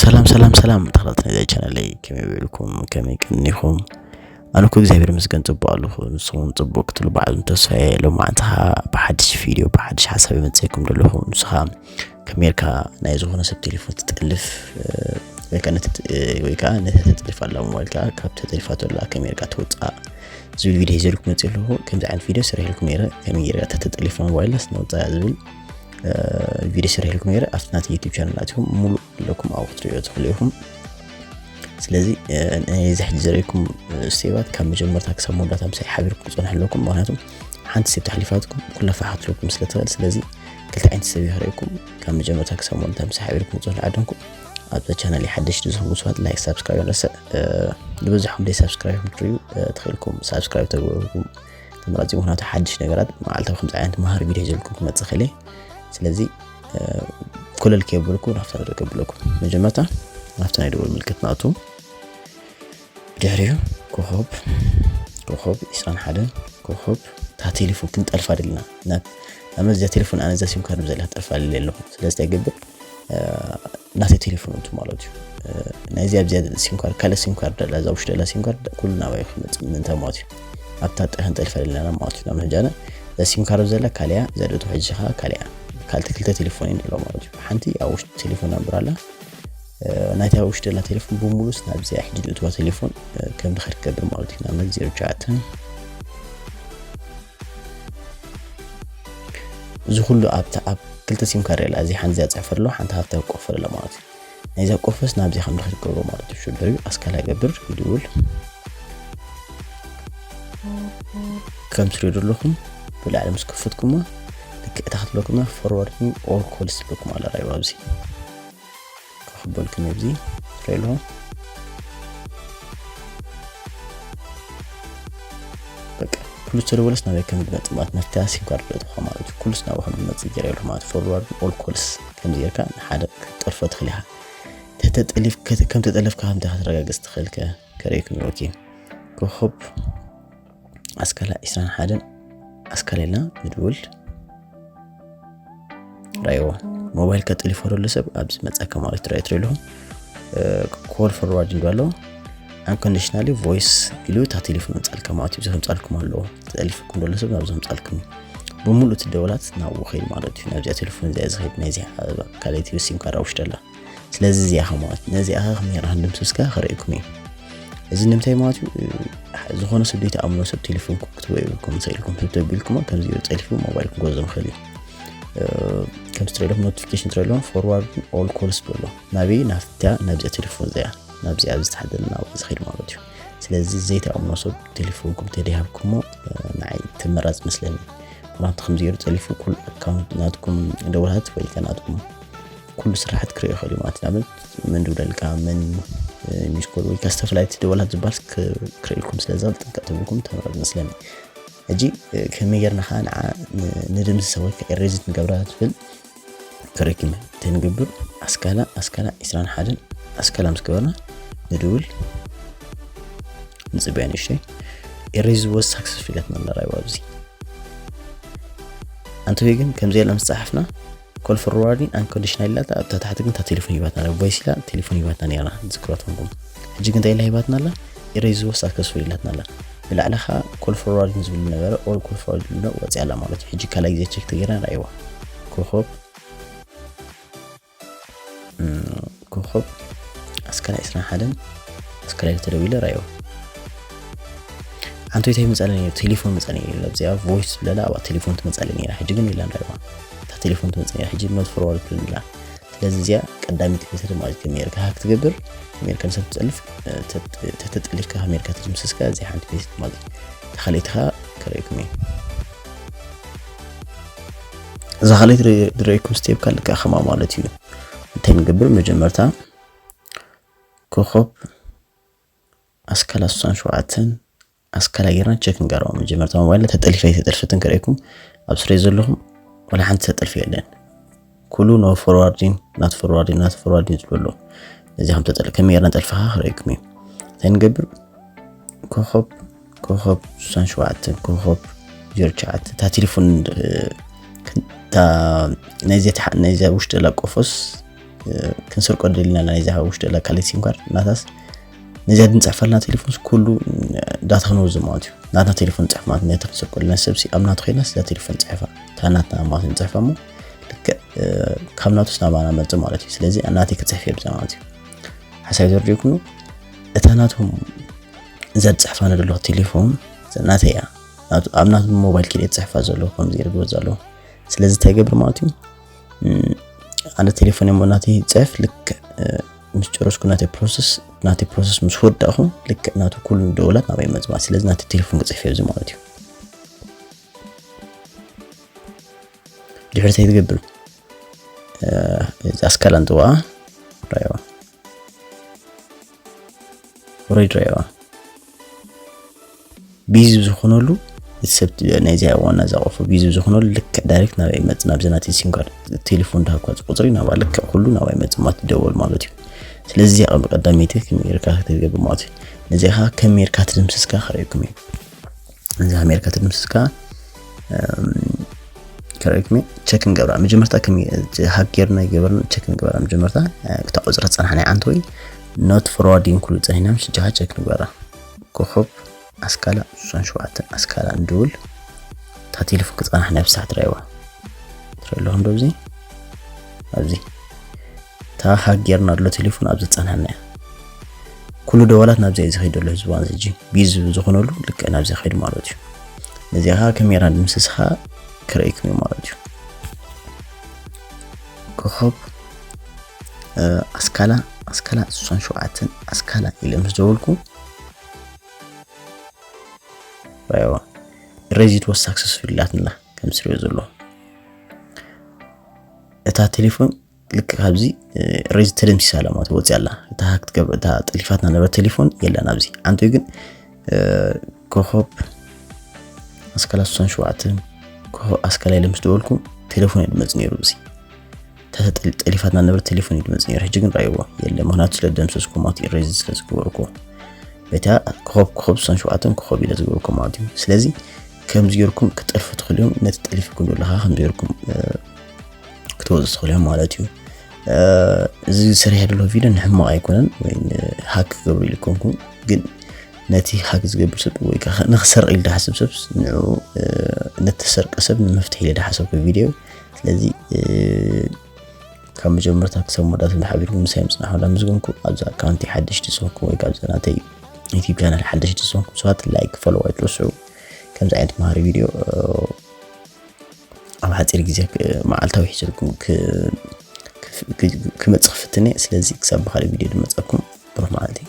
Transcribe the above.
ሰላም ሰላም ሰላም፣ ተኸታተልቲ ናይዚ ቻነለይ፣ ከመይ ውዒልኩም? ከመይ ቀኒኹም? ኣነ እኮ እግዚኣብሔር ይመስገን ጽቡቕ ኣለኹ። ንስኹም ጽቡቕ ክትሉ በዓል ተስፋ እየ። ሎማዓንቲ ኸኣ ብሓድሽ ቪድዮ ብሓድሽ ሓሳብ ይመጽእኩም ዘለኹ። ንሱ ኸኣ ከመይ ጌርካ ናይ ዝኾነ ሰብ ቴሌፎን ትጠልፍ፣ እ፣ ወይ ከኣ ነቲ፣ እ፣ ወይ ከኣ ነታ ተጠሊፋ ዘላ ሞባይልካ ካብ ተጠሊፋቶ ዘላ ከመይ ጌርካ ተውጽኣ ዝብል ቪድዮ ሒዘልኩም መጽእ ኣለኹ። ከምዚ ዓይነት ቪድዮ ሰሪሐልኩም ነይረ፣ ከመይ ጌርካ እታ ተጠሊፋ ሞባይልናስ ነውጽኣ ዝብል፣ እ፣ ቪድዮ ሰሪሐልኩም ነይረ። ኣብቲ ናተይ ዩቱብ ቻነል ኣቲኹም ሙሉእ ኣለኩም ኣብኡ ክትርእዮ ትኽእሉ ኢኹም። ስለዚ፣ እ፣ ነዚ ሕጂ ዘርእየኩም፣ እ፣ ስቴባት ካብ መጀመርታ ክሳብ መወዳእታ ምሳይ ሓቢርኩም ክጸንሑ ኣለኩም። ምኽንያቱ ሓንቲ ስቴፕ ተሓሊፋትኩም ኩላ ፋሕ ክትብለኩም ስለ ትኽእል። ስለዚ ክልተ ዓይነት ሰብ እየ ከርእየኩም። ካብ መጀመርታ ክሳብ መወዳእታ ምሳይ ሓቢርኩም ክጸንሑ ዓደምኩም። ኣብዛ ቻነል ሓደሽቲ ዝኾንኩም ሰባት ላይክ፣ ሳብስክራይብ ኣይንረስዕ። እ፣ ዝበዝሕኩም ደይ ሳብስክራይብ ክትርእዩ፣ እ፣ ትኽእልኩም። ሳብስክራይብ ተግበርኩም ተመራጺ፣ ምኽንያቱ ሓድሽ ነገራት መዓልታዊ ከምዚ ዓይነት መሃሪ ቪድዮ ሒዘልኩም ክመጽእ ክእል እየ። ስለዚ፣ እ፣ ኮለል ከየብልኩ ናብታ ንርኢ ከብለኩም። መጀመርታ ናብታ ናይ ደወል ምልክት ንኣቱ። ድሕሪኡ ኮኾብ፣ ኮኾብ ዒስራን ሓደን፣ ኮኾብ እታ ቴሌፎን ክንጠልፋ ደሊና። ናብ፣ ናብ እዚኣ ቴሌፎን ኣነ እዛ ሲም ካርድ ዘለያ ክጠልፋ ደልየ ኣለኹ። ስለዚ እንታይ ይገብር? እ፣ ናተይ ቴሌፎን እንቱ ማለት እዩ። እ፣ ናይዚ ኣብዚኣ ሲም ካርድ፣ ካልእ ሲም ካርድ ኣላ፣ እዛ ውሽጢ ዘላ ሲም ካርድ ኩሉ ናባይ ክመጽእ ምእንታ ማለት እዩ። ኣብታ ጥራሕ ንጠልፋ ደሊና ማለት እዩ። ናብ ሕጂ ኣነ እዛ ሲም ካርድ ዘላ ካልያ፣ እዛ ደቱ ሕጂ ኸኣ ካልያ። ካልተ ክልተ ቴሌፎን እየን ዘለዋ ማለት እዩ። ሓንቲ ኣብ ውሽጢ ቴሌፎን ናምበር ኣላ። እ፣ ናይታ ውሽጢ ዘላ ቴሌፎን ብምሉስ ናብዚኣ ሕጂ ዝእትዋ ቴሌፎን፣ እ፣ ከም ድኸድ ክገብር ማለት እዩ። ንኣብነት ዜሮ ትሽዓተ። እዚ ኩሉ ኣብታ ኣብ ክልተ ሲም ካርድ ኣላ። እዚ ሓንቲ እዚኣ ጽሕፈ ኣሎ፣ ሓንቲ ሃፍታ ቆፈር ኣላ ማለት እዩ። ናይዛ ቆፈስ ናብዚ ከም ድኸድ ክገብሮ ማለት እዩ። ሽዑ ድሕሪኡ ኣስካላ ይገብር፣ ይድውል። ከም ትሪኡ ዘለኹም ብላዕሊ ምስ ከፈትኩማ ልክዕ እታ ክትብለኩማ forwarding all calls ትብለኩም ኣላ። ራእይዋ ኣብዚ ክኽበልኩም ኣብዚ ትሪኡ ኣለኹም። በቃ ኩሉ ዝተደወለስ ናበይ ከም ዝመጽእ ማለት ናብታ ሲም ካርድ ዝእትኻ ማለት እዩ። ኩሉስ ናብኡ ከም ዝመጽእ ገይረ ኣለኹ ማለት forwarding all calls ከምዚ ጌርካ ንሓደ ክትጠልፎ ትኽእል ኢኻ። ተተጠሊፍ-፣ ከተ-፣ ከም ተጠለፍካ ከም ተረጋግጽ ትኽእል ከ-፣ ከርእየኩም እየ። ኦኬ። ኮኾብ ኣስካላ ዒስራን ሓደን ኣስካላ ኢልና ንድውል። ራእይዎ። ሞባይል ቀጥሊፎ ዘሎ ሰብ ኣብዚ መጻካ ማለት ትራይ ትሪሉ። እ፣ ኮል ፎርዋርድ ይብል ኣሎ። Unconditionally voice ኢሉ እታ ቴሌፎን መጻልካ ማለት እዩ። እዚ ከምጻልኩም ኣለዎ። ተጠሊፍኩም ዘሎ ሰብ ናብዚ ከምጻልኩም እዩ። ብምሉእ እቲ ደወላት ናብኡ ኸይድ ማለት እዩ። ናብዚኣ ቴሌፎን እዚኣ ዝኸይድ ናይዚ ካልኣይቲ ሲም ካርድ ኣብ ውሽጢ ኣላ። ስለዚ እዚኣ ኸ ማለት ነዚኣ ኸ ከመይ ራህን ድምስስካ ከርእየኩም እዩ። እዚ ንምንታይ ማለት እዩ? እ፣ ዝኾነ ሰብ ዘይትኣምኖ ሰብ ቴሌፎንኩም ክትበዩ ኢልኩም፣ ምሳይ ኢልኩም ህብ ተቢልኩሞ ከምዚ እዩ ጠሊፉ ሞባይልኩም ክገዝም ይኽእል እዩ። እ፣ ከም ትሪእሎም ኖቲፊኬሽን ትሪእሎም ፎርዋርድ ኦል ኮልስ ብሎ ናበይ ናፍታ ናብዚኣ ቴሌፎን እዚኣ ናብዚኣ ዝተሓደለ ናብኡ ዝኸይድ ማለት እዩ። ስለዚ ዘይትኣምኖ ሰብ ቴሌፎንኩም ተደይሃብኩሞ፣ እ፣ ንዓይ ተመራጽ መስለኒ። ምኽንያቱ ከምዚ ገይሩ ጠሊፉ ኩሉ ኣካውንት ናትኩም ደወላት ወይ ከ ናትኩም ኩሉ ስራሓት ክርእዮ ይኽእል እዩ ማለት እዩ። ንኣብነት መን ድውለልካ፣ መን፣ እ፣ ሚስ ኮል ወይ ከ ዝተፈላለዩ ደወላት ዝበሃል ክ-፣ ክርእየልኩም ስለ ዝኽእል ጥንቃቕ ተብልኩም ተመራጺ መስለኒ። ሕጂ፣ እ፣ ከመይ ጌርና ኸዓ ንዓ ን-፣ ንድምስሳ ወይ ከ ኤሬዚት ንገብራ ትብል ክርእየኩም እየ። እንታይ ንገብር? ኣስካላ፣ ኣስካላ ዒስራን ሓደን ኣስካላ ምስ ገበርና ንድውል ንጽበያ ንእሽተይ። ኤሬዝ ወስ ሳክሰስፉል ኢላትና ንራእይዋ ኣብዚ። ኣንተ ወይ ግን ከምዚ ኢልና ምስ ጸሓፍና ኮል ፎርዋርዲን ኣንኮንዲሽናል ኢላታ ኣብታ ታሕቲ ግን እታ ቴሌፎን ሂባትና ነራ፣ ቮይስ ኢላ ቴሌፎን ሂባትና ነራ፣ ዝክሮ ትኾንኩም። ሕጂ ግን እንታይ ኢላ ሂባትና ኣላ? ኢሬዝ ወስ ሳክሰስፉል ኢላትና ኣላ። ብላዕሊ ኸኣ ኮል ፎርዋርዲን ዝብል ነበረ፣ ኦል ኮል ፎርዋርዲን ዝብል ወጽያ ኣላ ማለት እዩ። ሕጂ ካልኣይ ግዜ ቸክ ተገይርና ንራእይዋ። ኮኾብ፣ እም፣ ኮኾብ ኣስካላ ዒስራን ሓደን ኣስካላ ኢለ ተደዊለ ራእይዋ። ኣንተ እንታይ መጻለ ነይሩ? ቴሌፎን መጻለ ነይሩ። ኣብዚኣ ቮይስ ትብለላ ኣብኣ ቴሌፎን ትመጻለ ነይራ። ሕጂ ግን የላን ራእይዋ። እታ ቴሌፎን ትመጻ ነይራ። ሕጂ ኖት ፎርዋርድ ትብል ኣላ። ስለዚ እዚኣ ቀዳመይቲ ሜተድ ማለት እዩ። ከመይ ጌርካ ሃክ ትገብር፣ ከመይ ጌርካ ንሰብ ትጠልፍ፣ እ፣ ተት-፣ ተተጠሊፍካ ከመይ ጌርካ ትድምስስካ፣ እዚኣ ሓንቲ ሜተድ ማለት እዩ። እታ ካልኣይቲ ኸኣ ከርእየኩም እየ። እዛ ካልኣይቲ ዝረ-፣ ዝረኣየኩም ስቴፕ ካልእ ከኣ ከማ ማለት እዩ። እንታይ ንገብር? መጀመርታ ኮኾብ ኣስካላ ስሳን ሸውዓተን ኣስካላ ጌርና ቸክ ንገብሮ። መጀመርታ ሞባይል ተጠሊፈ ኣይተጠልፈትን ከርእየኩም። ኣብ ስረይ ዘለኹም ዋላ ሓንቲ ተጠልፈ የለን። ኩሉ ኖ ፎርዋርዲን፣ ናት ፎርዋርዲን፣ ናት ፎርዋርዲን ዝብሎ። እዚ ከም ተጠል ከመይ ጌርና ጠልፍኻ ክረእየኩም እዩ። እንታይ ንገብር? ኮኸብ ኮኸብ ስሳን ሸውዓተ ኮኸብ ዜሮ ትሽዓተ እታ ቴሌፎን ነዚ ውሽጢ ላቆፎስ ክንሰርቆ ደሊና ነዚ ውሽጢ ላ ካልእ ሲም ካርድ እናታስ ነዚኣ ድንፅሕፈልና ቴሌፎንስ ኩሉ ዳታ ክንወዝ ማለት እዩ። ናትና ቴሌፎን ፅሕፍ ማለት ነቲ ክንሰርቆ ደሊና ሰብሲ ኣብ ናቱ ኮይና ስዛ ቴሌፎን ፅሕፋ እታ ናትና ማለት ንፅሕፋ እሞ ልክዕ ካብ ናቱስ ናባና መፅእ ማለት እዩ። ስለዚ ናተይ ክፅሕፍ እየ ብዛ ማለት እዩ። ሓሳብ ተረዲእኩም እታ ናቶም እዛ ዝፅሕፋ ነደለኹ ቴሌፎን ናተይ እያ። ኣብ ናቱ ሞባይል ኪደ ዝፅሕፋ ዘለኹ ከምዚ ይርግበ ዘለኹ። ስለዚ እንታይ ገብር ማለት እዩ? ኣነ ቴሌፎን እሞ ናተይ ይፅሕፍ ልክዕ ምስ ጨረስኩ ናተይ ፕሮሰስ ናተይ ፕሮሰስ ምስ ወዳእኹ ልክዕ ናቱ ኩሉ ደወላት ናባይ ይመፅእ ማለት። ስለዚ ናተይ ቴሌፎን ክፅሕፍ እየ ኣብዚ ማለት እዩ። ድሕሪ እንታይ ትገብር? እዚ ኣስካል ኣንጥዋ ራይዋ ኦሬድ ራይዋ ቢዚ ዝኾነሉ ሰብ ናይዚ ዋና ዘቆፎ ቢዚ ዝኾነሉ ልክዕ ዳይሬክት ናባይ ይመፅእ ናብዚ ናተይ ሲም ካርድ ቴሌፎን ዳሃብካ ቁፅሪ ናባ ልክዕ ኩሉ ናባይ ይመፅእ ማለት ይደወል ማለት እዩ። ስለዚ እዚኣ ቀዳመይቲ ከመይ ጌርካ ክትገብር ማለት እዩ። ነዚኣ ከመይ ጌርካ ትድምስስካ ከርእየኩም እዩ። ነዚ ከመይ ጌርካ ትድምስስካ ከርእየኩም እየ። ቸክ ንገብራ መጀመርታ ሃክ ጌርና ይገበርና ቸክ ንገበራ መጀመርታ ክታ ቁፅሪ ፀናሕና ዓንተ ወይ ኖት ፎርዋርዲንግ ኩሉ ፀኒሕና ምስ ጃኻ ቸክ ንግበራ። ኮኸብ ኣስካላ ሱሳን ሸውዓተ ኣስካላ ንድውል እታ ቴሌፎን ክፀናሕና ብሳሕ ትረይዋ ትረይ ኣለኹም ዶ ኣብዚ ኣብዚ እታ ሃክ ጌርና ኣሎ ቴሌፎን ኣብዚ ፀናሕና እያ። ኩሉ ደዋላት ናብዚ እዩ ዝኸይድ ዘሎ ህዝቢ ዋንስ ሕጂ ቢዚ ዝኾነሉ ልክዕ ናብዚ ይኸይድ ማለት እዩ። ነዚኣ ከዓ ከሜራ ንምስስኻ ክረእይኩም እዩ ማለት እዩ። ኮኸብ ኣስካላ ኣስካላ ሱሳን ሸውዓተን ኣስካላ ኢለ ምስ ደወልኩ ራይዋ ረዚት ወስ ሳክሰስፉል ኢላትና ከም ስሪዮ ዘሎ እታ ቴሌፎን ልክ ካብዚ ሬዝ ተደምሲሳ ኣላ ማለት ወፂ ኣላ። እታ ሃክ ትገብር እታ ጠሊፋትና ነበረ ቴሌፎን የለን ኣብዚ። ኣንተ ግን ኮኸብ ኣስካላ ሱሳን ሸውዓተ ኮኸብ ኣስካላ ኢለ ምስ ደወልኩ ቴሌፎን እዩ ድመፅ ነይሩ። እዚ እታ ጠሊፋትና ነበረ ቴሌፎን እዩ ድመፅ ነይሩ። ሕጂ ግን ራይዎ የለ ምክንያቱ ስለ ደምሰስኩ ማለት ሬዝ ስለ ዝገበርኩ በታ ኮኸብ ኮኸብ ሱሳን ሸውዓተን ኮኸብ ኢለ ዝገበርኩ ማለት እዩ። ስለዚ ከምዚ ጌርኩም ክጠልፉ ትኽእሉ እዮም። ነቲ ጠሊፍኩም ዘለኻ ከምዚ ጌርኩም ክትወፁ ትኽእሉ እዮም ማለት እዩ። እዚ ዝሰርሐ ዘሎ ቪድዮ ንሕማቕ ኣይኮነን ወይ ሃክ ክገብሩ ኢልኩምኩም ግን ነቲ ሃክ ዝገብር ሰብ ወይ ከዓ ንክሰርቕ ኢሉ ዝሓስብ ሰብ ንዑ ነተሰርቀ ሰብ ንምፍትሕ ኢለ ዝሓሰብኩ ቪድዮ። ስለዚ ካብ መጀመርታ ክሳብ መወዳእታ እንዳ ሓቢርኩም ምሳይ ምፅናሕ ወላ ምስገንኩ ኣብዚ ኣካውንቲ ሓደሽቲ ዝኾንኩም ወይ ካብዚ ናተይ ዩቲብ ቻናል ሓደሽቲ ዝኾንኩም ሰባት ላይክ ፎሎው ኣይትረስዑ። ከምዚ ዓይነት መሃሪ ቪድዮ ኣብ ሓፂር ግዜ መዓልታዊ ሒዘልኩም ክመፅእ ክፍትን እየ። ስለዚ ክሳብ ብካልእ ቪድዮ ዝመፀኩም ብሩክ መዓልቲ።